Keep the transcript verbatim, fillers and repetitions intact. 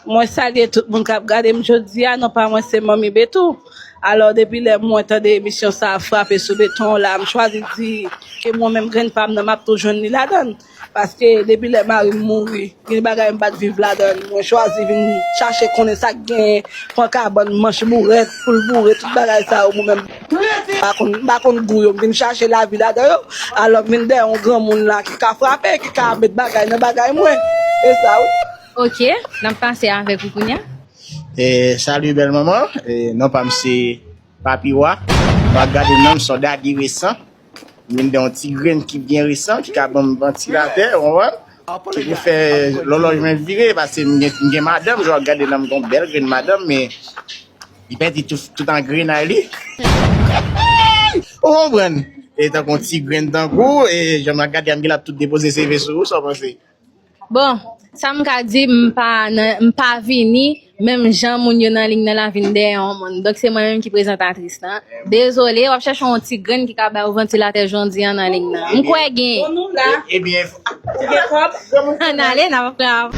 Mwen salye tout moun k ap gade m jodi a, non pa mwen se Manmi Betou. Alò, depi lè mwen tande emisyon sa a frape sou beton la, m chwazi di ke mwen menm grenn pa m nan, m ap tou jwenn li ladan l. Paske depi lè mari m mouri, gen bagay m pa t viv ladan l. Mwen chwazi vin chache konnen sa k genyen, pran kabann, manch bourèt, poul boure, tout bagay sa yo, mwen menm m pa konn, m pa konn gou yo, m vin chache lavi ladan yo. Alò, m vin dèyè yon granmoun la ki ka frape, ki ka met bagay nan bagay mwen. E sa, wi. Ok, n ap pase avèk ou kounye a. E, salut bèl manman. E, non pa m se Papi Wa. W ap gade non m se yon dadi resan. M vin de yon ti grenn ki byen resan, ki ka ban m vantilatè, ou konprann? Ki pou fè lòlòj mwen vire, paske m gen, m gen madanm, jan w ap gade non m gen yon bèl grenn madanm, men li pèdi tout, tout angrenay li. Ou konprann? E tankou yon ti grenn tankou, e jan m ap gade a, m gen l ap tout depoze seve sou ou, sa w panse? Bon, sa m ka di, m pa nan, m pa vini menm jan moun yo nan liy nan la vin dèyè yon moun. Donk se mwen menm ki prezantatris lan. Dezole, w ap chèche yon ti grenn ki ka ba ou vantilatè jodi an nan liy nan. M kwè gen. Bon, nou la. Ebyen, Ou gen kòb? Ann ale, n ap pran.